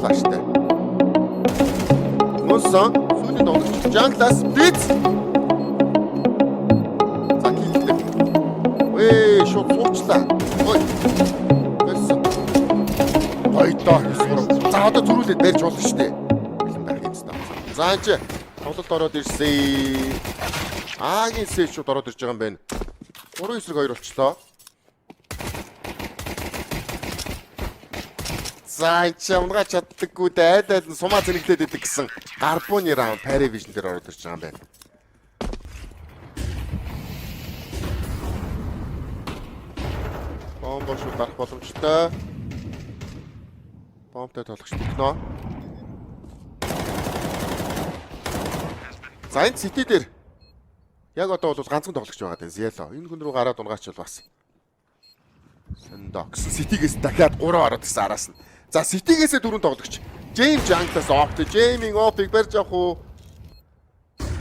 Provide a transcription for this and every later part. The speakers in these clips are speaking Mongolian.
Flash-тай. Мөнсөн сүүлийн тоглогч Jungle-аас Blitz. За, kill-тэй. Эй, шууд суучлаа. Ой. Байсан. Хоёрдоо 9-3. За, одоо зөрүүлээд барьж болно шүү дээ. Бэлэн байх юм байна. За, энэ чи тоглолт ороод ирсэн. Агийн сет шууд ороод ирж байгаа юм байна. 3 эсрэг 2 болчлоо. За, энэ чи унгаа чаддаггүй дээ. Айл айл нь сумаа зэнэглээд идэг гэсэн Гарбуны раунд Parivision дээр ороод ирж байгаа юм байна. Бомбо шууд дарах боломжтой. Бомбтой тоглогч Техно. За, энэ City дээр яг одоо бол ганцхан тоглогч байгаа даа. Зело. Энэ хүн рүү гараад унгаач бол бас. Сэндокс. City-гээс дахиад 3 ороод ирсэн араас нь. За, City-гээсээ дөрвөн тоглогч. Джейм Jungle-аас Opt. Джеймийн Op-ыг барьж авах уу?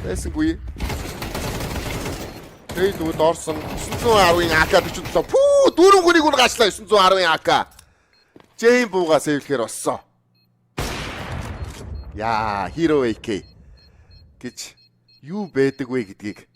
Байсангүй. Трейдүүд орсон. 910-ын AK 47. Пүү, дөрвөн хүнийг унгаачлаа 910-ын AK. Джейм буугаа save-лэхээр болсон. Яа, Hero AK гэж юу байдаг вэ гэдгийг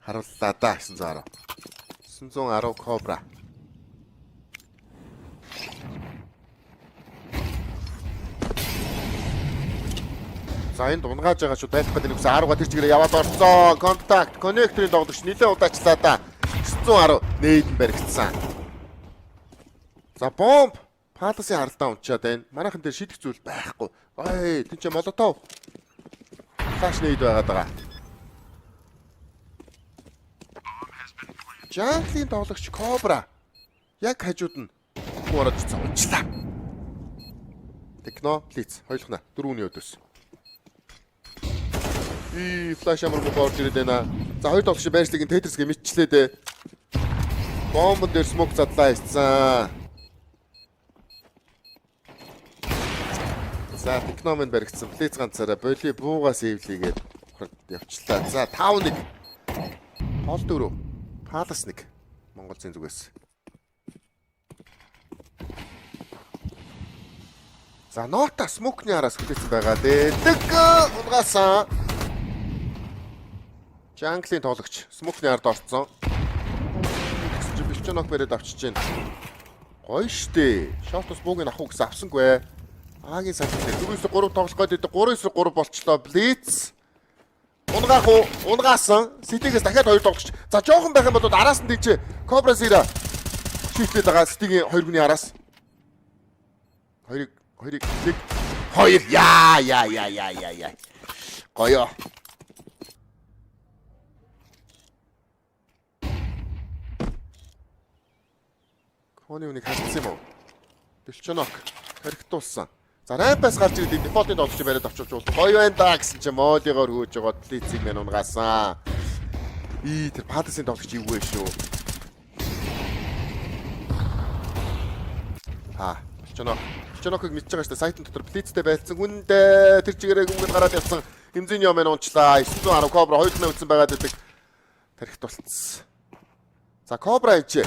харууллаа да 910. 910 Cobra. За, энд унгааж байгаа шүү. Байлах гэдэг нэг 10-га тэр чигээрээ яваад орцоо. Contact connector-ын тоглогч нэлээд удаачлаа да. 910 нээдэн баригдсан. За, бомб Palace-ын харалтаа унчаад байна. Манайхан дээр шидэх зүйл байхгүй. Ой, тийч молотов. Flash нээд байгаад байгаа. Jungle-ийн тоглогч Cobra яг хажууд нь ороод ирсэн, унчлаа. Техно Blitz хоёулахна дөрөвний өдөөс. И flash ямар муу орж ирээд байна. За, хоёр тоглогч байршлыг Tetris-гээ мэдчлээ дээ. Бомбон дээр smoke задлаа хийсэн. За, Техномын баригдсан. Blitz ганцаараа боли буугаа save-лийгээд явчлаа. За, 5-1. Гол дөрөв. Palace 1. Монгол зэн зүгээс. За, Нота smoke-ны араас хүлээсэн байгаа дээ. Дэг унгаасан. Jungle-ийн тоглогч smoke-ны ард орцсон. Тэгсэн чинь Бэлчонок бариад авчиж байна. Гоё штэ. Short-оос бууг нь авах уу гэсэн, авсангүй. Агийн сат дээр 4-3 тоглох гээд 3-3 болчлоо. Blitz унгаах уу? Унгаасан. City-гээс дахиад хоёр тоглогч. За, жоохон байх юм бол араас нь тийч Cobra Zero шийтлээд байгаа City-гийн хоёр хүний араас. Хоёрыг хоёрыг нэг хоёр яа яа яа яа яа яа. Гоё. Коны үнийг хассан юм уу? Бэлчонок хоригтуулсан. За, ramp-аас гарч ирээд default-ын тоглогч бариад авчулж бол гоё байна да гэсэн чинь молигоор хөөж байгаа Blitz-ийг мэн унгаасан. Ий, тэр Palace-ын тоглогч эвгүй шүү. Ха, Бэлчонок. Бэлчонокыг мэдж байгаа шүү дээ. Сайтын дотор Blitz-тэй байлцсан хүндээ тэр чигээрээ гүнгэл гараад явсан. Эмзийн юм унчлаа. 910 Cobra хоёр талаа үтсэн байгаад байдаг. Тарихт болцсон. За, Cobra ичээ.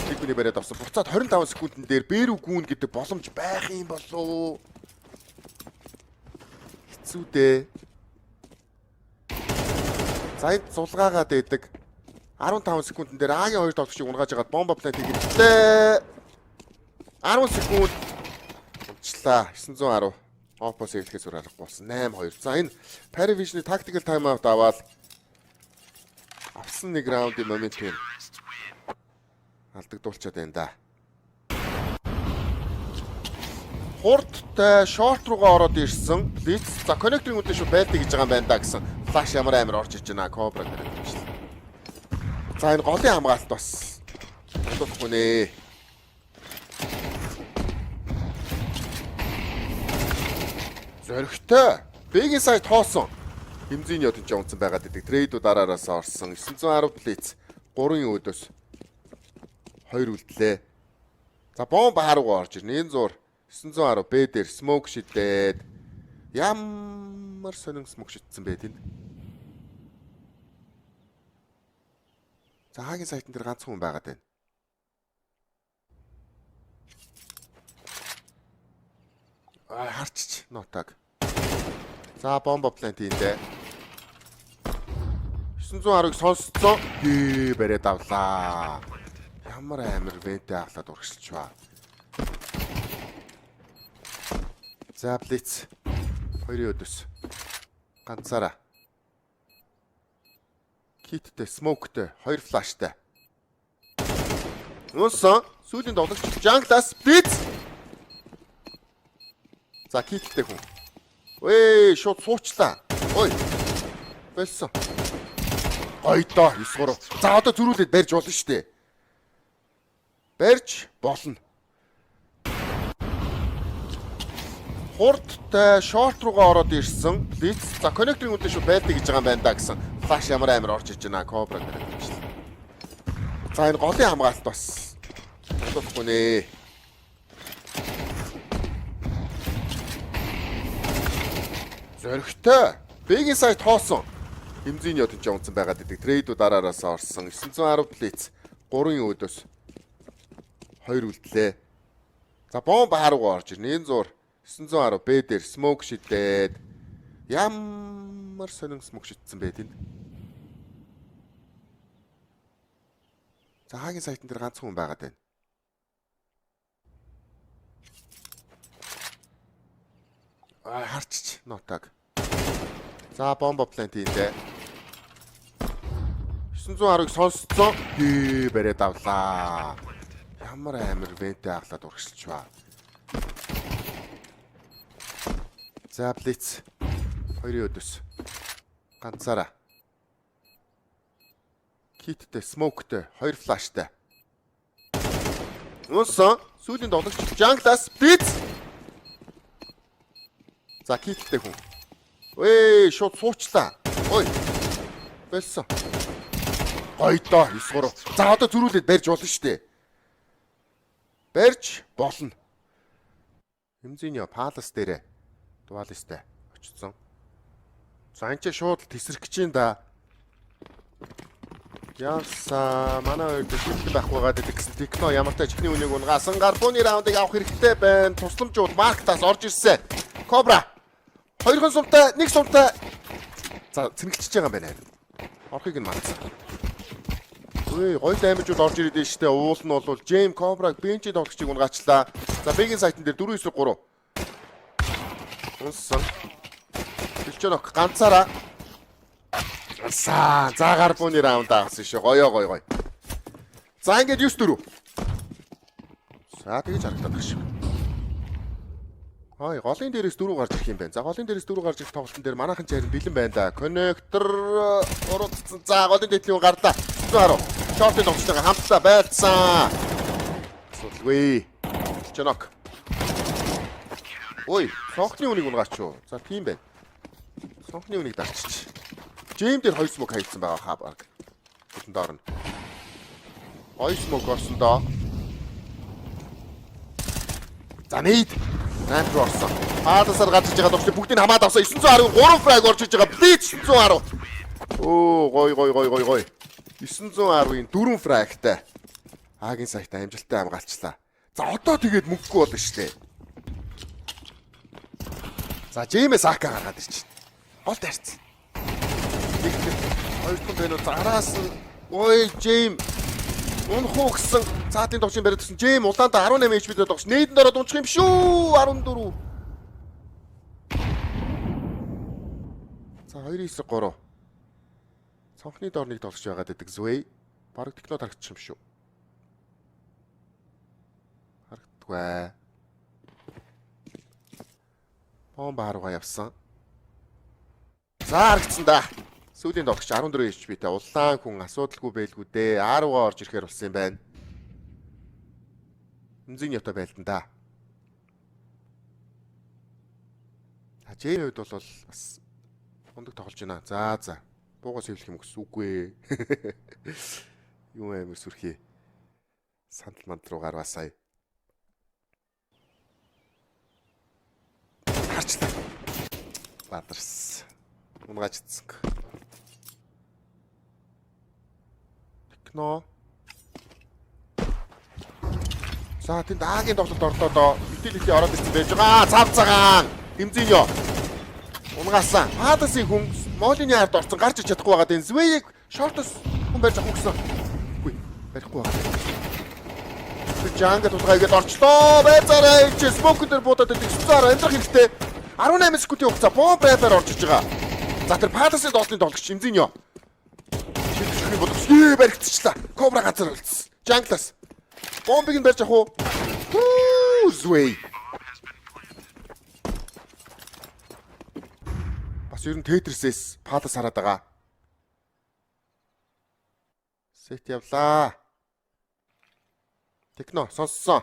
Нэг хүний бариад авсан. Буцаад 25 секундэн дээр Бэрүү гүн гэдэг боломж байх юм болов? Хэцүү дээ. За, энд зулгаагаад байдаг. 15 секундэн дээр Агийн хоёр тоглогчийг унгааж хагаад бомба plant хийхдээ 10 секунд унчлаа. 910 Опос эхлэхээс өөр аргагүй болсон. 8-2. За, энэ Parivision-ы tactical timeout аваад авсан нэг раундын momentum алдагдуулчаад байна да. Хурдтай short руугаа ороод ирсэн. Blitz. За, connector-ын үдээ шууд байлдыг гэж байгаа юм байна да гэсэн. Flash ямар амар орж иж байна. Cobra гэдэг юм шиг. За, энэ голын хамгаалалт бас дуудахгүй нэ. Зоригтой. Бэгийн сайт хоосон. Хэмзийн ёд энэ унцсан байгаад идэг. Трейдүүд араараас орсон. 910 Blitz 3-ын өөдөөс 2 үлдлээ. За, бомб хааруугаа орж ирнэ. Энэ зур 910 Б дээр smoke шидээд ямар сонин smoke шидсэн бэ тэнд. За, хаагийн сайтан дээр ганцхан хүн байгаад байна. Харчч нотаг. За бомба plant хийндэ. 910-ыг сонсцсон. Гээ бариад авлаа. Ямар амар vent ээ ахлаад урагшилж ба. За Blitz хоёрын өдөс. Ганцаараа. Kit тэй, smoke тэй, хоёр flash тай. Унсан. Сүүлийн тоглогч Jungle аас Blitz. За kit тэй хүн. Өө, шууд суучлаа. Ой. Болсон. Гоё доо 9-3. За одоо зөрүүлээд барьж болно шүү дээ. Барьж болно. Хурдтай short руугаа ороод ирсэн. Blitz. За connector ын үдээ шууд байлдаг гэж байгаа юм байна да гэсэн. Flash ямар амар орж иж байна. Cobra бариад авчлаа. За энэ голын хамгаалалт бас тоглохгүй нэ. Зоригтой. B-гийн site хоосон. Хэмзийн ёд энэ унцсан байгаад идэг. Trade үүд араараас орсон. 910 Blitz 3-ын өөдөөс 2 үлдлээ. За бомб хааруугаа орж ирнэ. Энэ зур 910 B дээр smoke шидээд ямар сонин smoke шидсэн бэ тэнд. За хаагийн site ан дээр ганцхан хүн байгаад байна. Аа харчч нотаг. За бомба plant хийндэ. 910-ыг сонсцсон. Гээ бариад авлаа. Ямар амар vent ээ ахлаад урагшилж ба. За Blitz хоёрын өдөс. Ганцаараа. Kit тэй, smoke тэй, хоёр flash тай. Унсан. Сүүлийн тоглогч Jungle аас Blitz. За kit тэй хүн. Өө, шууд суучлаа. Ой. Болсон. Гоё доо 9-3. За одоо зөрүүлээд барьж болно шүү дээ. Барьж болно. Хэмзэний Palace дээрээ duelist тэй очсон. За энэ ч шууд тесрэх гэж юм да. Явсаа манай хоёр дэвшилтэн байхгүй байгаад байдаг гэсэн Техно ямар ч чихний үнийг унгаасан гарбууны раундыг авах хэрэгтэй байна. Тусламж бол Марктаас орж ирсэн. Кобра. Хоёрхан сумтай, нэг сумтай. За цэнгэлчиж байгаа юм байна. Орхыг нь мартсан. Үгүй гоё damage ууд орж ирээд байна штэ. Уул нь бол Джейм Кобраг bench ийн тоглогчийг унгаачлаа. За B-гийн site ан дээр 4 9 3. Унсан. Бэлчөнок ганцаараа. Унсан. За гарбууны раунд авсан шүү. Гоё гоё гоё. За ингээд 9 4. За тэгэж харагдаад байгаа шиг. Хой голын дээрээс 4 гарч ирэх юм байна. За голын дээрээс 4 гарч ирэх тоглолтын дээр манайхан ч харин бэлэн байна да. Connector уруудсан. За голын дээдлийн гарлаа. 110. Short ын тоглогчтойгоо хамтдаа байлцсан. Асуудалгүй. Чонок. Ой, цонхны үнийг унгаач юу. За тийм байна. Цонхны үнийг дарчич. Джейм дээр 2 smoke хайцсан байгаа хаа баг. Хүлэн доор нь. 2 smoke орсон доо. За нийт Ramp руу орсон. Хааласаар гарч иж байгаа тоглогч бүгдийг хамаад авсан. 913 frag орж иж байгаа. Blitz 910. Өө гой гой гой гой гой. 910-ын 4 frag тай. A-гийн site амжилттай хамгаалчлаа. За одоо тэгээд мөнгөгүй болно шүү дээ. За Джеймс AK гаргаад ирж байна. Гол дайрцсан. Нэг хоёр дахь байна уу? За араас нь ой Джейм унах уу гэсэн цаадын тоглогчийн бариад гэсэн Джейм улаантаа 18 HP-д тоглогч нээдэнд ороод унчих юм шүү 14. За 2 9 3. Цонхны доор нэг тоглогч байгаад байдаг Zway. Бараг технод харагдчих юм шүү. Харагддаггүй. Бомб харуугаа явсан. За харагдсан да. Сүүлийн тоглогч 14 HP-тэй улаан хүн асуудалгүй байлгүй дээ. А руугаа орж ирэхээр болсон юм байна. Эмзийн ёто байлдан да. А Джеймийн хувьд бол бас мундаг тоглож байна. За за. Буугаа сэвлэх юм гэсэн үгүй. Юу амар сүрхий. Сандал манд руу гарваа сая. Харчлаа. Бадарс. Унгааж ицсэн. Техно. За тэнд Агийн тоглолт орлоо доо. Utility ороод ирсэн байж байгаа. Цав цагаан. Эмзиньо. Унгаасан. Palace-ийн хүн Молины ард орсон, гарч ич чадахгүй байгаа. Энэ Звейг short-оос хүн барьж авах гэсэн. Үгүй, барихгүй байгаа. Тэр Jungle тулгаа игээд орчлоо. Байцаарай чи smoke дээр буудаад байдаг. 910 амьдрах хэрэгтэй. 18 секундын хугацаа бомб ramp-аар орж иж байгаа. За, тэр Palace-ийн доотлын тоглогч Эмзиньо. Шийдэх юм бол ээ баригдчихлаа. Кобра газар үлдсэн. Jungle-аас. Бомбыг нь барьж авах уу? Хүү, Звей. Бас ер нь Tetris-ээс Palace хараад байгаа. Сет явлаа. Техно сонссон.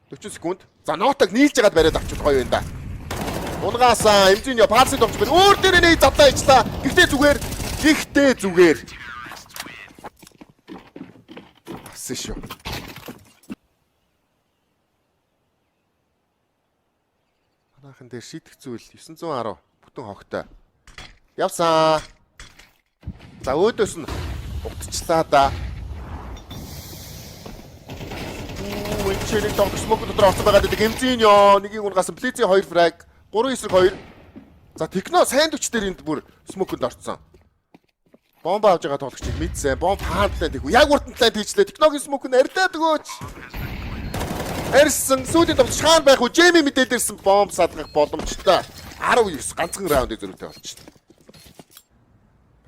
40 секунд. За, нотог нийлж хагаад бариад авчих гоё юм да. Унгаасаа Эмзиньо Palace-ын тоглож байна. Өөр дээр нэг задлаа ижлаа. Гэхдээ зүгээр. Гэхдээ зүгээр. Авсан шүү. Манайхан дээр шийдэх зүйл 910 бүтэн хогтой. Явсан. За, өөдөөс нь утчлаа да. Үу, энэ ч нэг тоглож smoke дотор орсон байгаа гэдэг Эмзиньо нэгийг унгасан. Блицийн 2 frag, 3 эсрэг 2. За, Техно сандвич дээр энд бүр smoke-нд орцсон. Бомба авч байгаа тоглогчийг мэдсэн. Бомб хаан талаа тийхүү. Яг уртан талаа тийчлээ. Техногийн smoke нь ардаад өгөөч. Арьсан сүүлийн тоглогч хаан байх вэ? Жеми мэдээлэл ирсэн, бомб садгах боломжтой. 19, ганцхан раундыг зөрүүтэй болчихно.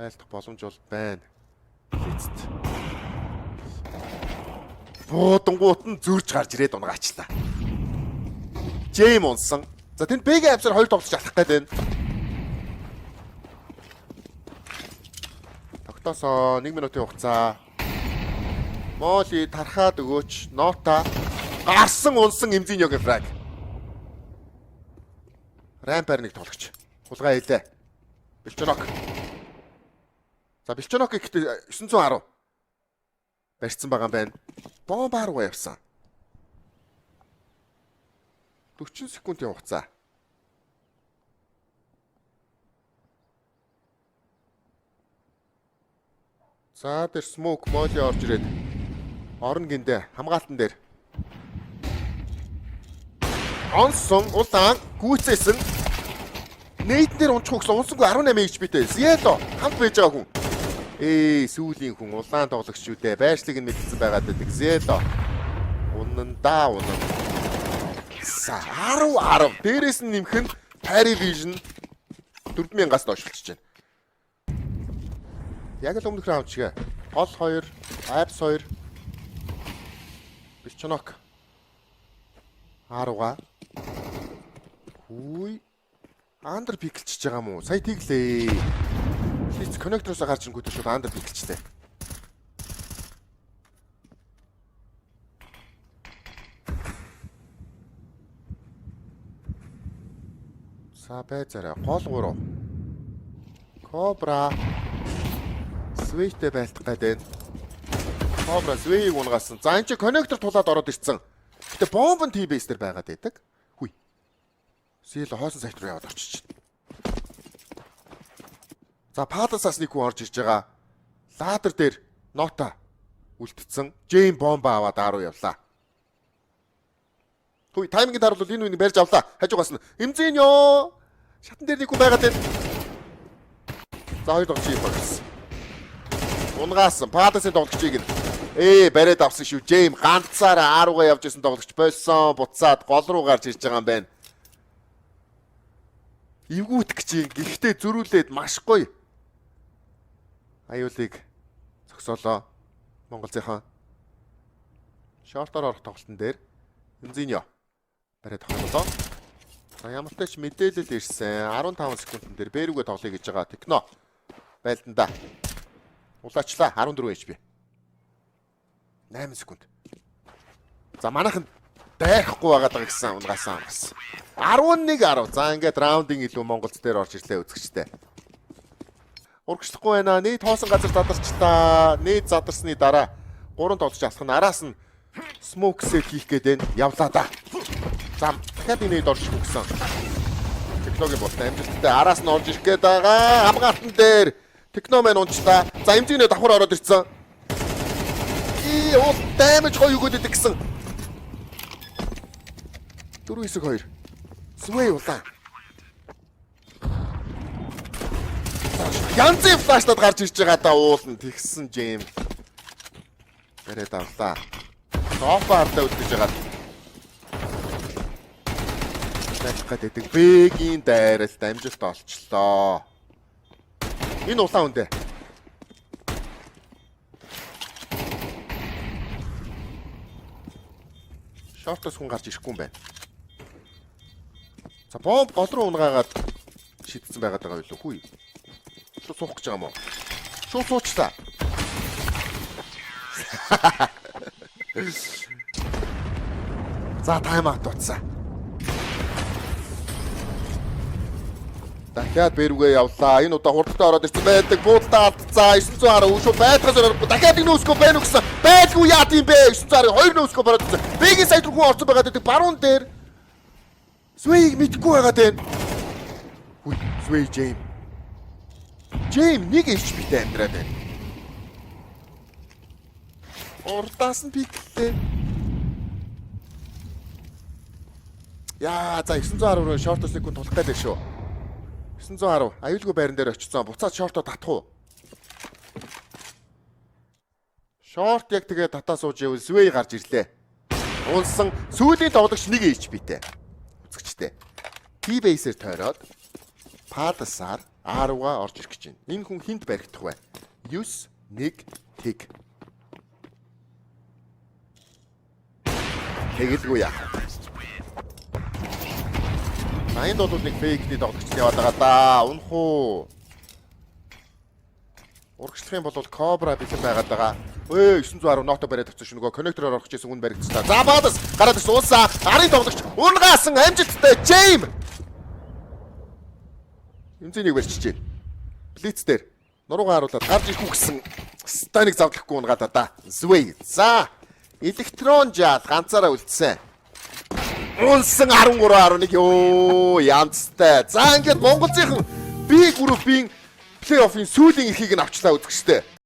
Байлдах боломж бол байна. Эцэст. Буудангуут нь зөрж гарч ирээд унгаачлаа. Джейм унсан. За, тэнд Б-гийн авсаар хоёр тоглогч алах гээд байна. Тогтоосоо 1 минутын хугацаа. Моли тархаад өгөөч. Нота гарсан, унсан. Эмзиньогийн frag. Ramp-аар нэг тоглогч. Хулгай хийлээ. Бэлчонок. За, Бэлчонок гэхдээ 910 барьцсан байгаа юм байна. Бомб руу явсан. 40 секундын хугацаа. За, тэр smoke molly орж ирээд орон гиндэ хамгаалтан дээр. Онсон, улаан гүйцээсэн. Нейдэн дээр унчих гэсэн, унсангүй, 18 HP-тэй. Сиэло хамт байж байгаа хүн. Ээ, сүүлийн хүн улаан тоглогч шүү дээ. Байршлыг нь мэдсэн байгаад байдаг. Зело. Унан да, унан. За, 10 10. Дээрээс нь нэмэх нь Parivision 4000-аас доош болчихж байна. Яг л өмнөх раунд шиг. Гол 2, Apps 2. Бэлчонок. 10-га. Хүй. Under peek-элчиж байгаа мó? Сая тэглээ. Хийц connector-оос гарч ирэнгүүтээ шууд under peek-элчлээ. За, байзаарай. Гол 3. Кобра Свейтэй байлтах гээд байна. Кобра Свейг унгасан. За, энэ чи connector тулаад ороод ирсэн. Гэтэ бомб нь T-base дээр байгаад байдаг. Хүй. Сэл хоосон сайт руу яваад очиж. За, Palace-аас нэг хүн орж ирж байгаа. Ladder дээр Нота үлдсэн. Джейм бомба аваад 10 явлаа. Хүй, timing-ийг харуул, энэ үнийг барьж авлаа. Хажуугаас нь Эмзиньо шатан дээр нэг хүн байгаад байна. За, хоёр тоглогчийг багсан. Унгаасан. Palace-ын тоглогчийг нь бариад авсан шүү. Джейм ганцаараа 10-гаа явж исэн тоглогч болсон. Буцаад гол руу гарч ирж байгаа юм байна. Эвгүүт гэж юм. Гэхдээ зөрүүлээд маш гоё. Аюулыг зогсоолоо. Монгол зэхэн. Short-оор орох тоглолтын дээр Эмзиньо бариад тоглолоо. За, ямар ч тач мэдээлэл ирсэн. 15 секундын дээр Б рүүгээ тоглоё гэж байгаа. Техно байлданда. Улаачлаа, 14 HP. 8 секунд. За, манайхан дайрахгүй байгаад байгаа гэсэн, унгаасан бас. 11 10. За, ингээд раундын илүү Монголц дээр орж ирлээ, үзэгчтэй. Урагшлахгүй байна. Нийт хоосон газар задарчлаа. Нийт задарсны дараа гурван тоглож алах нь араас нь smoke set хийх гээд байна. Явлаа да. За, дахиад энэ орж ирэх гэсэн. Технологийн болт амжилттай араас нь орж ирэх гээд байгаа. Хамгаалтан дээр Техномен унчлаа. За, эмзэгнээ давхар ороод ирсэн. Ии, уул damage гоё өгөөд идэг гэсэн. 4-9-2. Sway улаан. Янзын flash лаад гарч ирж байгаа да уулна тэгсэн Джейм. Бариад авлаа. Софа хардаа үлдэж байгаа. Байх гэдэг B-гийн дайралт амжилт олчлоо. Энэ улаан үндэ. Short оос хүн гарч ирэхгүй юм байна. За, бомб гол руу унгаагаад шидсэн байгаад байгаа юу хүй. Шууд суух гэж байгаа юм уу? Шууд суучлаа. За, time out утсан. Дахиад B рүүгээ явлаа. Энэ удаа хурдтай ороод ирсэн байдаг. Буудалдаа алдцаа. 910 шүү байдгаас орохгүй. Дахиад нэг no scope байна уу гэсэн. Байлгүй яа тийм бэ? 910 хоёр no scope ороод ирсэн. B-гийн site руу хүн орсон байгаа гэдэг баруун дээр Sway-г мэдгүй байгаа дэн. Хүй, Sway Jam. Jam нэг HP-тэй амьдраад байна. Урдаас нь peek лээ. Яа, за, 910 руу short оос нэг хүн тулах гэдэг шүү. 910 аюулгүй байран дээр очсон. Буцаад short оо татах уу? Short яг тэгээ татаа сууж явал Sway гарч ирлээ. Унсан сүүлийн тоглогч нэг HP-тэй. Үзэгчтэй. T-base-ээр тойроод Palace-аар A руугаа орж ирэх гэж байна. Энэ хүн хүнд баригдах вэ? 9 1 тэг. Тэгэлгүй яах. 80-д бол нэг fake ний тоглогч яваад байгаа да. Унах уу? Урагшлах юм бол Cobra бэлэн байгаад байгаа. Өө, 910 ноото бариад авчихсан шүү. Нөгөө connector оор орох гэсэн үн баригдчихлаа. За, Бадас гараад ирсэн уусаа арын тоглогч унгаасан амжилттай Джейм. Эмзэнийг барьчихжээ. Блиц дээр нуруугаа харуулад гарч ирэх үү гэсэн станыг завдлахгүй унгаад да. Sway. За, электрон жаал ганцаараа үлдсэн. Унсан 13.1 ёо янзтай. За, ингээд Монголынхан B группийн плей-оффын сүүлийн эрхийг нь авчлаа, үзэгчтэй.